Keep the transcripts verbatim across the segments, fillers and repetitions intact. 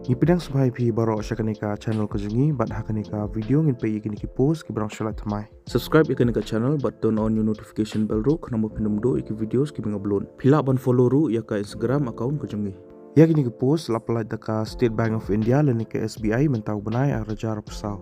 Ngi pdiang sngewbha ïa phi baroh sha kane ka channel ka jong ngi, bad ha kane ka video ngin peit ïa kine ki post kiba dang shu lait thymmai. Subscribe ïa kane ka channel bad turn on ïa u notification bell ruh, khnang ba phin ym duh ïa ki videos kiba ngi upload. Phi lah ban follow ruh ïa ka Instagram account ka jong ngi. Ïa kine ki post la pynlait da ka State Bank of India lane ka S B I mynta u bnai ar hajar arphew saw.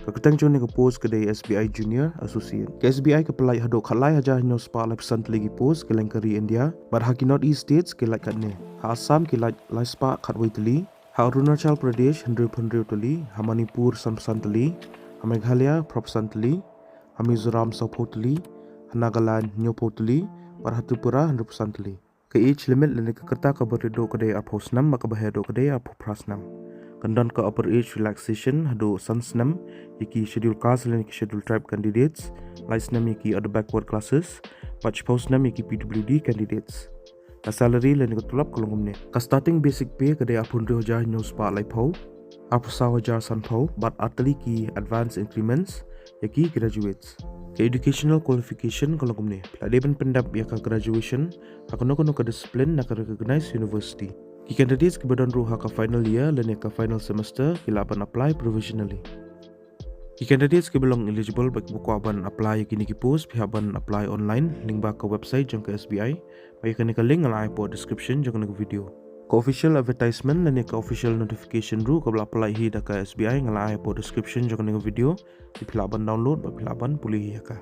Ka kyrteng jong kane ka post ka dei S B I Junior Associate. Ka S B I ka pynlait haduh khatlai hajar hynñiew spah laiphew san tylli ki post kylleng ka ri India. Bad ha ki North East States ki lait katne. Ha Assam ki lait lai spah khatwei tylli. Ha Arunachal Pradesh hynriewphew hynriew tylli. Ha Manipur sanphew san tylli. Ha Meghalaya phraphew san tylli. Ha Mizoram sawphew tylli. Ha Nagaland hynñiewphew tylli. Bad ha Tripura hynriewphew san tylli. Ka age limit lane ka rta kaba rit duh ka dei arphew snem bad kaba heh duh ka dei arphew phra snem. Kan don ka upper age relaxation haduh san snem ïa ki Scheduled Caste lane ki Scheduled Tribe candidates, lai snem ïa ki other backward classes, bad shiphew snem ïa ki P W D candidates. Ka salary lane ka tulop ka long kumne. Ka starting basic pay ka dei arphew hynriew hajar hynñiew spah laiphew, arphew saw hajar sanphew, bad ar tylli ki advance increments ïa ki graduates. Ka educational qualification ka long kumne. Phi la dei ban pyndep ïa ka graduation ha kano kano ka discipline na ka recognized university. Ki candidates kiba don ruh ha ka final year lane ka final semester ki lah ban apply provisionally. Ki candidates kiba long eligible bad kiba kwah ban apply ïa kine ki post, phi hap ban apply online lyngba ka website jong ka S B I. Bad ïa kane ka link nga la ai hapoh description jong kane ka video. Ka official advertisement lane ka official notification ruh kaba la pynlait hi da ka S B I nga la ai hapoh description jong kane ka video. Phi lah ban download bad phi lah ban pule hi ïa ka.